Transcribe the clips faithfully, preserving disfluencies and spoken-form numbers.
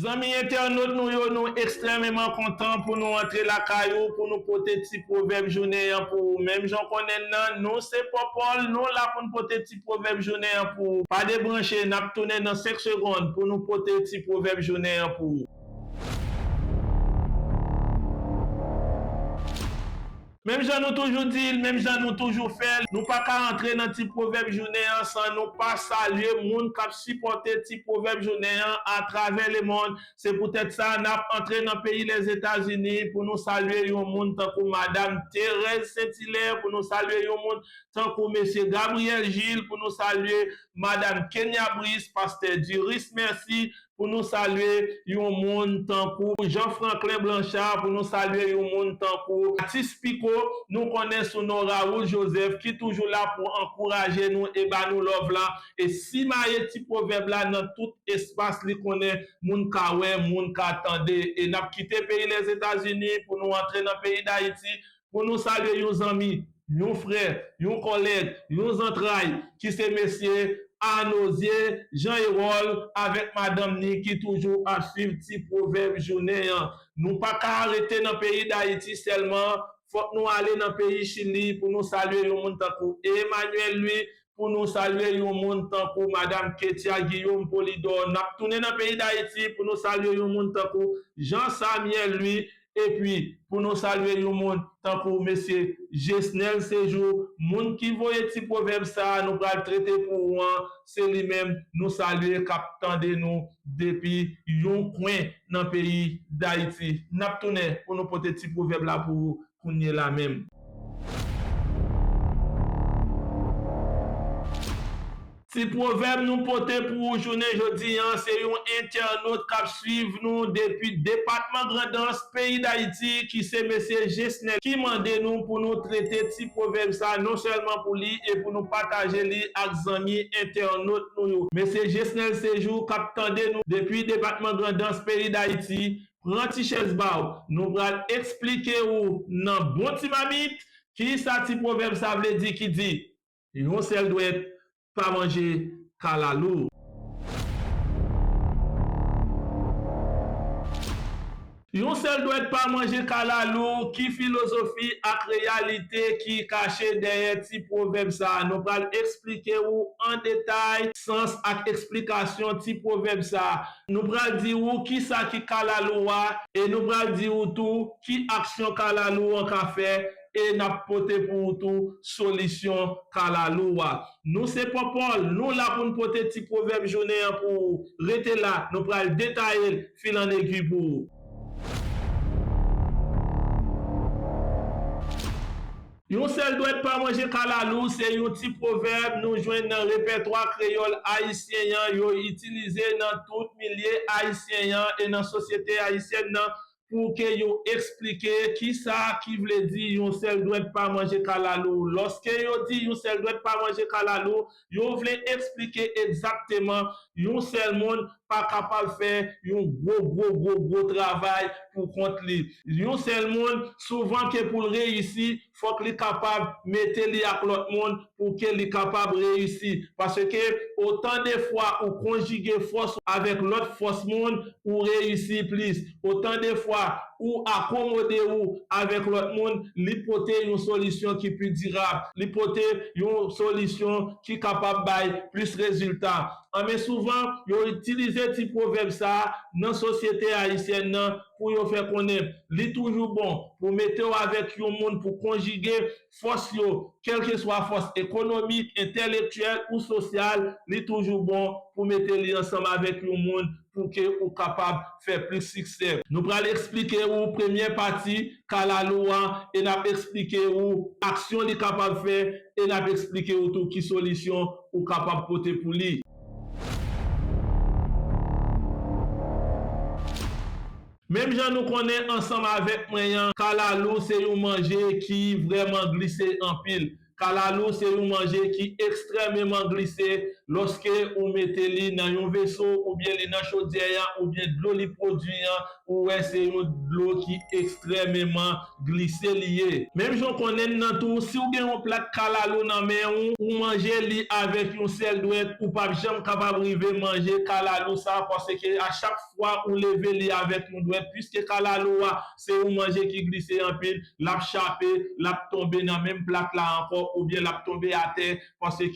Zanmi entènot nou yo, nou ekstrèmeman kontan pou nou antre lakay ou, pou nou pote ti pwovèb jounen an pou ou. Menm jan w konnen l nan, nou se Pòpòl, nou la pou n pote ti pwovèb jounen an pou ou. Pa debranche, n ap tounen nan senk segonn pou nou pote ti pwovèb jounen an pou ou. Menm jan nou toujou di l, menm jan nou toujou fè l, nou pa ka antre nan ti pwovèb jounen an san nou pa salye moun k ap sipòte ti pwovèb jounen an atravè lemonn. Se poutèt sa, n ap antre nan peyi Lèzetazini pou nou salye yon moun tankou Madam Thérèse Saint-Hilaire, pou nou salye yon moun tankou Mesye Gabriel Gilles, pou nou salye Madam Kenya Brice, Pastè Duris Mercy, pou nou salye yon moun tankou Jean Franklin Blanchard, pou nou salye yon moun tankou Atis Pico, nou konnen sou non Raoul Joseph, ki toujou la pou ankouraje nou e ba nou love la, e simaye ti pwovèb la nan tout espas li konnen moun ka wè, moun ka tande. E n ap kite peyi Lèzetazini pou nou antre nan peyi Dayiti, pou nou salye yon zanmi, yon frè, yon kòlèg, yon zantray, ki se mesye Anozie Jean Erol avèk madanm ni ki toujou ap swiv ti pwovèb jounen an. Nou pa ka rete nan peyi Dayiti sèlman, fòk nou ale nan peyi Chili pou nou salye yon moun tankou Emmanuel Louis, pou nou salye yon moun tankou Madam Ketia Guillaume Polidor. N ap tounen nan peyi Dayiti pou nou salye yon moun tankou Jean Samuel Louis, epi pou nou salye yon moun tankou mesye Gesnel Séjour, moun ki voye ti pwovèb sa a, nou pral trete pou ou an, se li menm nou salye k ap tande nou depi yon kwen nan peyi Dayiti. N ap tounen pou nou pote ti pwovèb la pou ou kounye la menm. Ti pwovèb nou pote pou ou jounen jodi an, se yon entènot k ap swiv nou depi depatman Grandans, peyi Dayiti, ki se mesye Gesnel, ki mande nou pou nou trete ti pwovèb sa non sèlman pou li e pou nou pataje li ak zanmi entènot nou yo. Mesye Gesnel Séjour k ap tande nou depi depatman Grandans, peyi Dayiti, pran ti chèz ba w. Nou pral eksplike ou nan bon ti mamit kisa ti pwovèb sa vle di ki di, yon sèl dwèt pa manje kalalou. Yon sèl dwèt pa manje kalalou, ki filozofi ak reyalite ki kache dèyè ti pwovèb sa a? Nou pral eksplike ou an detay sans ak eksplikasyon ti pwovèb sa a. Nou pral di ou kisa ki kalalou a, e nou pral di ou tou ki aksyon kalalou an ka fè, e n ap pote pou ou tou solisyon kalalou a. Nou se Pòpòl, nou la pou n pote ti pwovèb jounen an pou ou. Rete la, nou pral detaye l filanegi pou ou. Yon sèl dwèt pa manje kalalou, se yon ti pwovèb nou jwenn nan repètwa kreyòl ayisyen an, yo itilize nan tout milye ayisyen an e nan sosyete ayisyèn nan pou ke yo eksplike kisa ki vle di yon sèl dwèt pa manje kalalou. Lòske yo di yon sèl dwèt pa manje kalalou, yo vle eksplike egzakteman yon sèl moun pa kapab fè yon gwo, gwo, gwo, gwo travay pou kont li. Yon sèl moun, souvan ke pou l reyisi, fòk li kapab mete li ak lòt moun pou ke li kapab reyisi. Paske otan de fwa ou konjige fòs ou avèk lòt fòs moun, ou reyisi plis. Otan de fwa ou akomode ou avèk lòt moun, li pote yon solisyon ki pi dirab, li pote yon solisyon ki kapab bay plis rezilta. Anben souvan, yo itilize ti pwovèb sa a nan sosyete ayisyèn nan pou yo fè konnen li toujou bon pou mete w avèk yon moun pou konjige fòs yo, kèlkeswa fòs ekonomik, entèlektyèl ou sosyal, li toujou bon pou mete li ansanm avèk yon moun pou ke ou kapab fè plis siksè. Nou pral eksplike ou premyè pati kalalou an e n ap eksplike ou aksyon li kapab fè e n ap eksplike ou tou ki solisyon ou kapab pote pou li. Menm jan nou konnen ansanm avèk mwen an, kalalou se yon manje ki vrèman glise anpil. Kalalou se yon manje ki ekstrèmeman glise. lòske ou mete li nan yon veso oubyen li nan chodyè a oubyen dlo li pwodui an, ou wè se yon dlo ki ekstrèmeman glise li ye. Menm jan w konnen l nan tou, si w gen yon plat kalalou nan men w, ou manje li avèk yon sèl dwèt, ou p ap janm kapab rive manje kalalou sa, paske a chak fwa ou leve li avèk yon dwèt, piske kalalou a se yon manje ki glise anpil, l ap chape, l ap tonbe nan menm plat la ankò, oubyen l ap tonbe atè, paske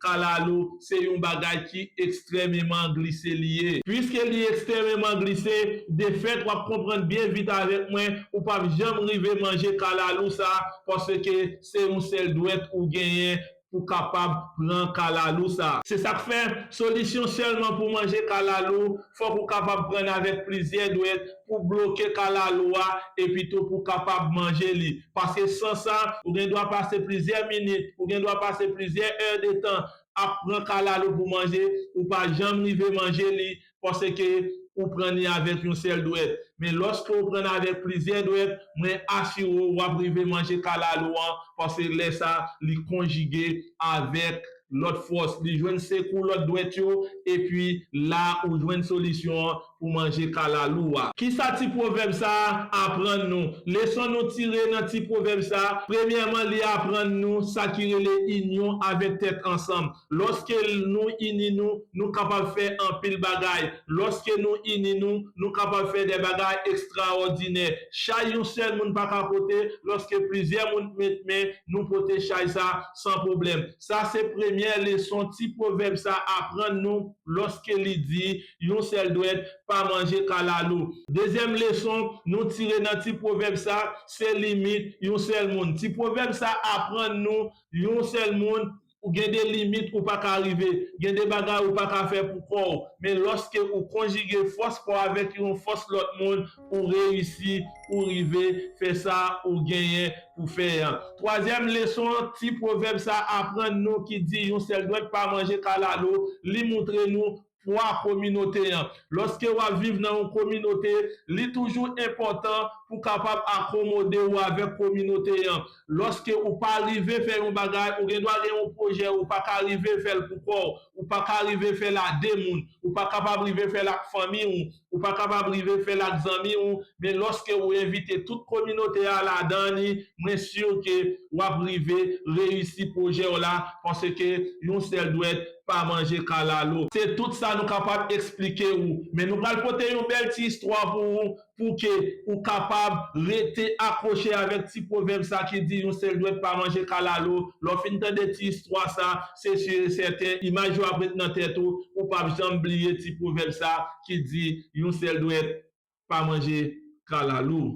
kalalou se yon bagay ki ekstrèmeman glise li ye. Piske li ekstrèmeman glise, de fèt, w ap konprann byen vit avèk mwen, ou p ap janm rive manje kalalou sa, paske se yon sèl dwèt ou genyen pou kapab pran kalalou sa. Se sa k fè, solisyon sèlman pou manje kalalou, fòk ou kapab pran avèk plizyè dwèt pou bloke kalalou a, epi tou pou kapab manje li. Paske san sa, ou gen dwa pase plizyè minit, ou gen dwa pase plizyè è de tan ap pran kalalou pou manje, ou pa janm rive manje li, paske ou pran li avèk yon sèl dwèt. Men lòske ou pran avèk plizyè dwèt, mwen asire w, w ap rive manje kalalou an, paske lè sa, li konjige avèk lòt fòs, li jwenn sekou lòt dwèt yo, epi la ou jwenn solisyon an pou manje kalalou a. Kisa ti pwovèb sa a aprann nou? Leson nou tire nan ti pwovèb sa a, premyèman, li aprann nou sa ki rele inyon avèk tèt ansanm. Lòske nou ini nou, nou kapab fè anpil bagay. Lòske nou ini nou, nou kapab fè de bagay ekstraòdinè. Chay yon sèl moun pa ka pote, lòske plizyè moun met men, nou pote chay sa san pwoblèm. Sa se premyè leson ti pwovèb sa aprann nou lòske li di yon sèl dwèt pa manje kalalou. Dezyèm leson nou tire nan ti pwovèb sa, se limit yon sèl moun. Ti pwovèb sa aprann nou yon sèl moun, ou gen de limit ou pa ka rive, gen de bagay ou pa ka fè pou kò w. Men lòske ou konjige fòs pa w avèk yon fòs lòt moun, ou reyisi, ou rive fè sa ou genyen pou fè an. Twazyèm leson, ti pwovèb sa aprann nou ki di yon sèl dwèt pa manje kalalou, li moutre nou pwa kominote an. Lòske w ap viv nan yon kominote, li toujou enpòtan pou kapab akomode w avèk kominote an. Lòske ou pa rive fè yon bagay, ou gen dwa gen yon pwojè, ou pa ka rive fè l pou kò w, ou pa ka rive fè l a de moun, ou pa kapab rive fè l ak fanmi w, ou pa kapab rive fè l ak zanmi w, men lòske ou envite tout kominote a ladan li, mwen si ke w ap rive reyisi pwojè w la, paske yon sèl dwèt pa manje kalalou. Se tout sa nou kapab eksplike ou. Men nou pral pote yon bèl ti istwa pou ou, pou ke ou kapab rete akwoche avèk ti pwovèb sa ki di yon sèl dwèt pa manje kalalou. Lè w fin tande ti istwa sa, se si e sèten, imaj yo ap ret nan tèt ou, ou p ap janm bliye ti pwovèb sa ki di yon sèl dwèt pa manje kalalou.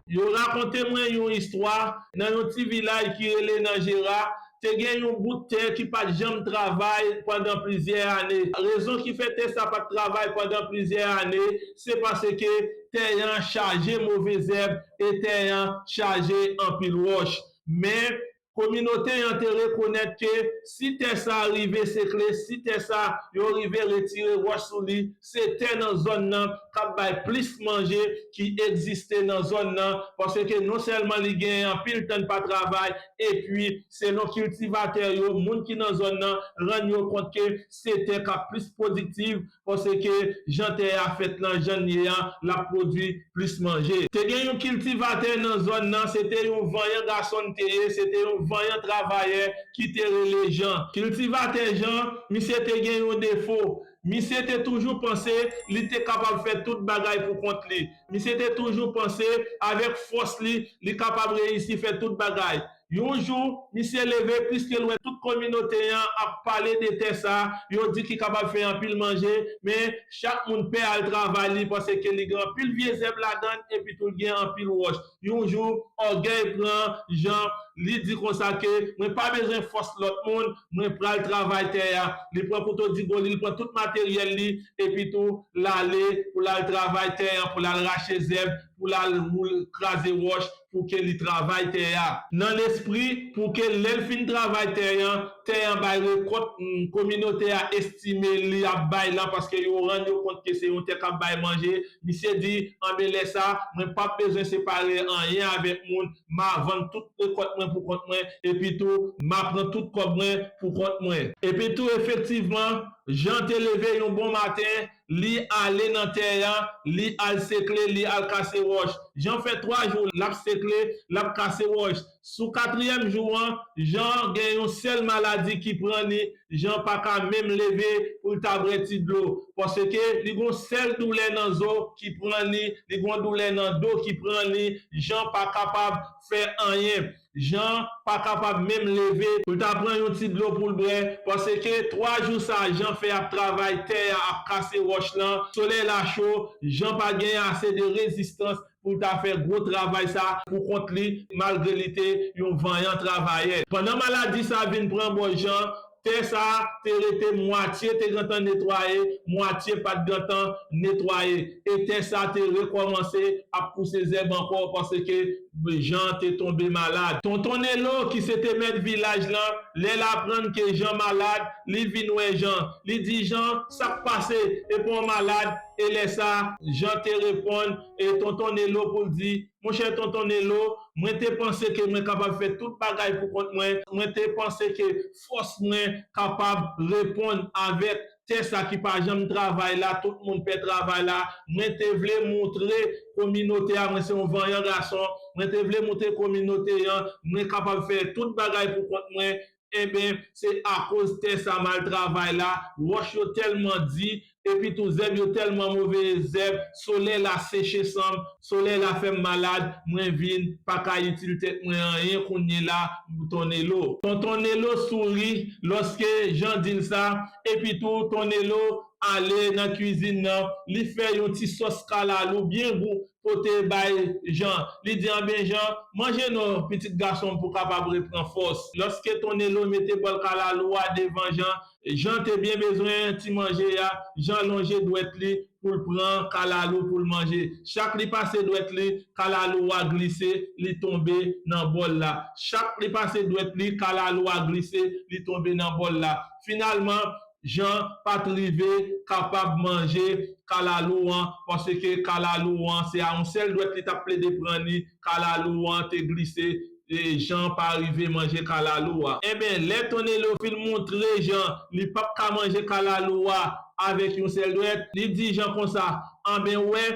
Yo rakonte mwen yon istwa nan yon ti vilaj ki rele Nanjera. Te gen yon bout tè ki pa t janm travay pandan plizyè ane. Rezon ki fè tè sa pa t travay pandan plizyè ane, se paske tè an chaje move zèb e tè an chaje anpil wòch. Men, kominote an te rekonèt ke si tè sa rive sekle, si tè sa yo rive retire wòch sou li, se tè nan zòn nan k ap bay plis manje ki egziste nan zòn nan, paske non sèlman li genyen anpil tan pa travay, epi selon kiltivatè yo, moun ki nan zòn nan rann yo kont ke se tè k ap plis pwodiktif, paske jan tè a fèt lan, jan l ye an, l ap pwodui plis manje. Te gen yon kiltivatè nan zòn nan, se te yon vanyan gason l te ye, se te yon vanyan travayè ki te rele Jan. Kiltivatè Jan, misye te gen yon defo. Misye te toujou panse li te kapab fè tout bagay pou kont li. Misye te toujou panse, avèk fòs li, li kapab reyisi fè tout bagay. Yon jou, misye leve, piske l wè tout kominote an ap pale de tè sa, yo di ki kapab fè anpil manje, men chak moun pè al travay li, paske li gen anpil vye zèb ladan l, epi tou l gen anpil wòch. Yon jou, ògèy pran Jan, li di konsa ke, "Mwen pa bezwen fòs lòt moun, mwen pral travay tè a." Li pran kouto digo li, li pran tout materyèl li, epi tou, l ale pou l al travay tè an, pou l al rache zèb, pou l al woul-, kraze wòch, pou ke li travay tè a. Nan lespri, pou ke lè l fin travay tè an, tè an bay rekòt, mm, kominote a estime li ap bay lan, paske yo rann yo kont ke se yon tè k ap bay manje. Misye di, "Anben lè sa, mwen p ap bezwen separe anyen avèk moun, m a vann tout rekòt mwen pou kont mwen, epi tou, m a pran tout kòb mwen pou kont mwen. Epi tou, efektivman, Jan te leve yon bon maten, li ale nan tè a, li al sekle, li al kase wòch. Jan fè twa jou, l ap sekle, l ap kase wòch. Sou katriyèm jou an, Jan gen yon sèl maladi ki pran li, Jan pa ka menm leve pou l ta bwè ti dlo. Paske li gon sèl doulè nan zo ki pran li, li gon doulè nan do ki pran li, Jan pa kapab fè anyen. Jan pa kapab menm leve pou l ta pran yon ti dlo pou l bwè, paske twa jou sa Jan fè ap travay tè a, ap kase wòch lan, solèy la cho, Jan pa gen ase de rezistans pou l ta fè gwo travay sa pou kont li, malgre li te yon vanyan travayè. Pandan maladi sa vin pran bò Jan, tè sa te rete mwatye te gentan netwaye, mwatye pa t gentan netwaye. E tè sa te rekòmanse ap pouse zèb ankò paske Jan te tonbe malad. Tonton Nelo, ki se te mèt vilaj lan, lè l aprann ke Jan malad, li vin wè Jan. Li di Jan, "Sa k pase? Epi w malad?" E lè sa, Jan te reponn, e Tonton Nelo pou l di, "Monchè Tonton Nelo, mwen te panse ke mwen kapab fè tout bagay pou kont mwen. Mwen te panse ke fòs mwen kapab reponn avèk tè sa ki pa janm travay la, tout moun pè travay la. Mwen te vle montre kominote a, mwen se yon vanyan gason. Mwen te vle montre kominote an, mwen kapab fè tout bagay pou kont mwen." Enben, se akoz tè sa mal travay la, wòch yo tèlman di, epi tou zèb yo tèlman move zèb, solèy la seche san m, solèy la fè m malad, mwen vin pa ka itil tèt mwen anyen kounye la, Tonton Nelo. Tonton Nelo souri lòske Jan di l sa, epi tou Tonton Nelo ale nan kwizin nan, li fè yon ti sòs kalalou byen gou pote bay Jan. Li di, "Anben Jan, manje non, pitit gason m, pou w kapab repran fòs." Lòske Tonton Nelo mete bòl kalalou a devan Jan, Jan te byen bezwen ti manje a, Jan lonje dwèt li pou l pran kalalou pou l manje. Chak li pase dwèt li, kalalou a glise, li tonbe nan bòl la. Chak li pase dwèt li, kalalou a glise, li tonbe nan bòl la. Finalman, Jan pa t rive kapab manje kalalou an, paske kalalou an, se a yon sèl dwèt li t ap plede pran li, kalalou an te glise, e Jan pa rive manje kalalou a. Enben, lè Tonton Nelo fin montre Jan li p ap ka manje kalalou a avèk yon sèl dwèt, li di Jan konsa, "Anben, w wè,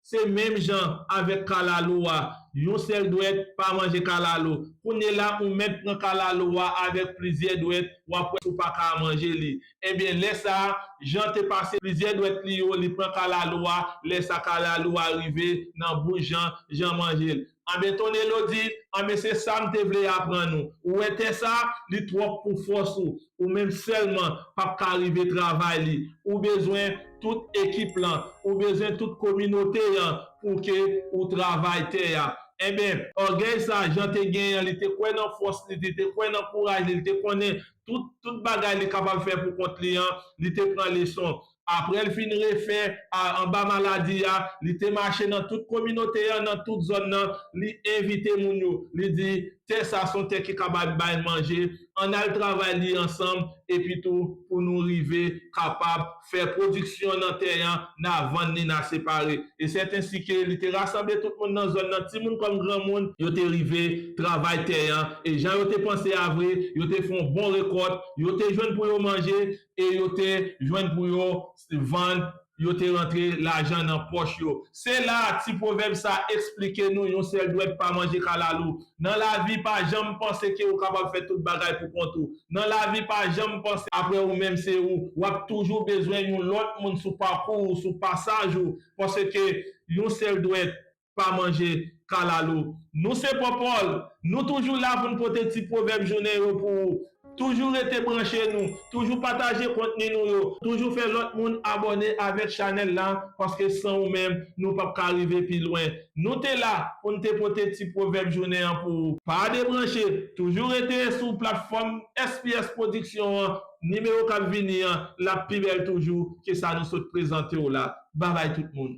se menm jan avèk kalalou a. Yon sèl dwèt pa manje kalalou. Kounye la, ou mèt pran kalalou a avèk plizyè dwèt, w ap wè si w pa ka manje li." Enben, lè sa a, Jan te pase plizyè dwèt li yo, li pran kalalou a. Lè sa a, kalalou a rive nan bouch Jan, Jan manje l. Anben, Tonton Nelo di, "Anben, se sa m te vle aprann ou. Ou wè tè sa, li twòp pou fòs ou. Ou menm sèlman p ap ka rive travay li. Ou bezwen tout ekip lan, ou bezwen tout kominote an pou ke ou travay tè a." Enben, ògèy sa Jan te genyen an, li te kwè nan fòs li, li te kwè nan kouraj li, li te konnen tout, tout bagay li kapab fè pou kont li an, li te pran leson. Apre l fin refè a, anba maladi a, li te mache nan tout kominote an, nan tout zòn nan, li envite moun yo. Li di, "Tè sa se yon tè ki kapab bay manje, ann al travay li ansanm, epi tou pou nou rive kapab fè pwodiksyon nan tè an, n a vann li, n a separe." E sèten si ke li te rasanble tout moun nan zòn nan, timoun kòm granmoun, yo te rive travay tè an. E jan yo te panse a vre, yo te fè yon bon rekòt, yo te jwenn pou yo manje, e yo te jwenn pou yo vann, yo te rantre lajan nan pòch yo. Se la ti pwovèb sa eksplike nou yon sèl dwèt pa manje kalalou. Nan lavi, pa janm panse ke ou kapab fè tout bagay pou kont ou. Nan lavi, pa janm panse apre ou menm se ou. W ap toujou bezwen yon lòt moun sou pakou ou, sou pasaj ou, paske yon sèl dwèt pa manje kalalou. Nou se Popol, nou toujou la pou n pote ti pwovèb jounen yo pou ou. Toujou rete branche nou, toujou pataje kontni nou yo, toujou fè lòt moun abòne avèk chanèl la, paske san ou menm, nou p ap ka rive pi lwen. Nou te la pou n te pote ti pwovèb jounen an pou ou. Pa debranche, toujou rete sou platfòm S P S Pwodiksyon an, nimewo k ap vini an, l ap pi bèl toujou ke sa nou sot prezante w la. Babay tout moun.